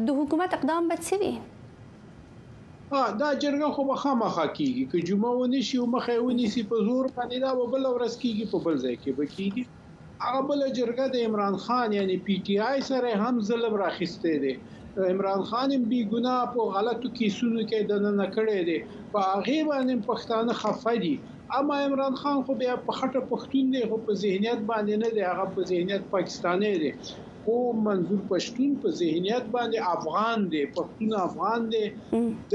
د حکومت اقدام به څه وي؟ دا جرګه خو به خامخا کیږي، که جمعه ونه شي او مخه یې ونیسي په زور باندې، دا به بله ورځ کیږي، په بل ځای کې به کیږي. هغه بله جرګه د عمران خان یعنی پی ټی آی سره هم ظلم راخیستی دی. عمران خان هم بې ګناه په غلطو کیسونو کې دننه کړی دی، په هغې باندې هم پښتانه خفه دي. اما عمران خان خو بیا په خټه پښتون دی، خو په ذهنیت باندې نه دی، هغه په ذهنیت پاکستانی دی. خو منظور پښتون په ذهنیت باندې افغان دی، پښتون افغان دی، د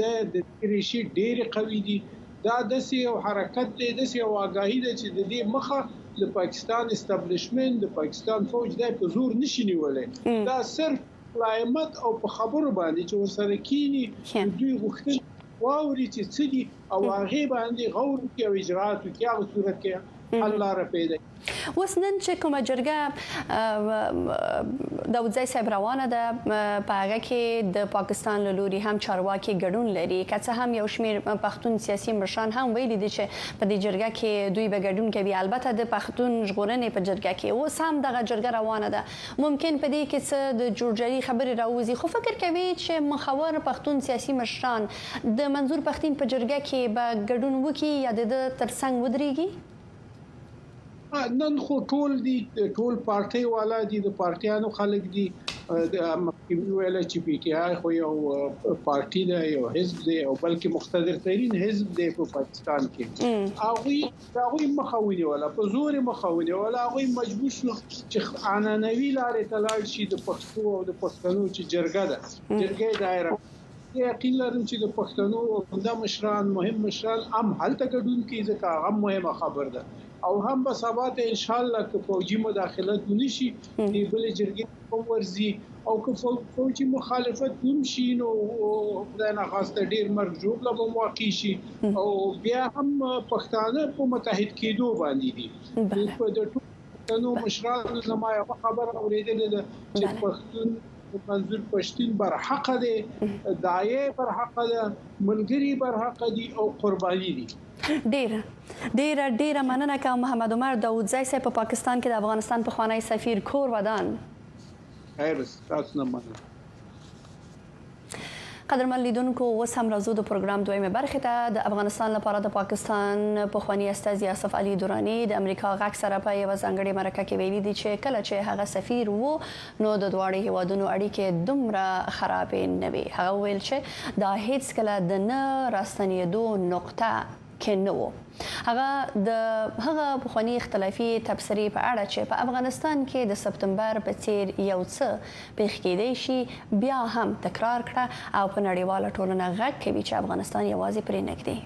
ریښې ډېرې قوي دي. دا داسې یو حرکت دی، داسې یو آګاهي ده چې د دې مخه د پاکستان استابلیشمنت، د پاکستان فوج دا په زور نشي نیولی. دا صرف ملایمت او په خبرو باندې چې ورسره کینی، دوی غوښتنې واوري چې څه دي او هغې باندې غور وکړي او اجرات وکړي، هغه صورت کې حل لاره پیدا. اوس نن چې کومه جرګه داودزی صاحب روانه ده، په هغه کې د پاکستان له لوري هم چارواکي ګډون لري، که څه هم یو شمېر پښتون سیاسي مشران هم ویلي دي چې په دې جرګه کې دوی به ګډون کوي. البته د پښتون ژغورنې په جرګه کې اوس هم دغه جرګه روانه ده، ممکن په دې کې څه د جوړجاړي خبرې راوځي، خو فکر کوي چې مخور پښتون سیاسي مشران د منظور پښتین په جرګه کې به ګډون وکړي یا د ده ترڅنګ ودرېږي؟ نن خو ټول دي، ټول پارټۍ والا دي، د پارټیانو خلک دي. مخکې ویل چې پی ټی آی خو یو پارټي ده، یو حزب دی، او بلکې مقتدر ترین حزب دی په پاکستان کې. هغوی مخه ونیوله، په زور یې مخه ونیوله. هغوی مجبور شو چې عنعنوي لارې ته لاړ شي، د پښتو او د پښتنو چې جرګه ده، جرګه یې دایره. یقین لرم چې د پښتنو عمده مشران، مهم مشران هم هلته ګډون کوي، ځکه هغه مهمه خبر ده. او هم به سبا ته ان شاء الله که فوجي مداخلت ونه شي، دې بلې جرګې هم ورځي، او که فوجي مخالفت هم شي نو خدای نخواسته ډېر مرګ ژوبله به واقع شي، او بیا هم پښتانه په متحد کېدو باندې دي. د ټولو پښتنو مشرانو زما یوه خبره اورېدلې ده چې پښتون منظور پښتین برحقه دی، دایې برحقه ده، ملګري برحقه دي او قرباني دي. ډیره ډیره ډیره مننه کوم محمد عمر داودزی صاحب، په پاکستان کې د افغانستان پخوانی سفیر. کور ودان. خیر، تاسو نه مننه. قدرمن لیدونکو، اوس هم راځو د پروګرام دویمې برخې ته. د افغانستان لپاره د پاکستان پخوانی استازي آصف علي دراني د امریکا غږ سره په یوه ځانګړې مرکه کې ویلي دي چې کله چې هغه سفیر وو نو د دواړو هیوادونو اړیکې دومره خرابې نه وې. هغه وویل چې دا هیڅکله د نه راستنېدو نقطه کې نه وو. هغه د هغه پخواني اختلافي تبصرې په اړه چې په افغانستان کې د سپتمبر په څیر یو څه پېښ کېدای شي بیا هم تکرار کړه او په نړیواله ټولنه غږ کوي چې افغانستان یوازې پرې نه ږدي.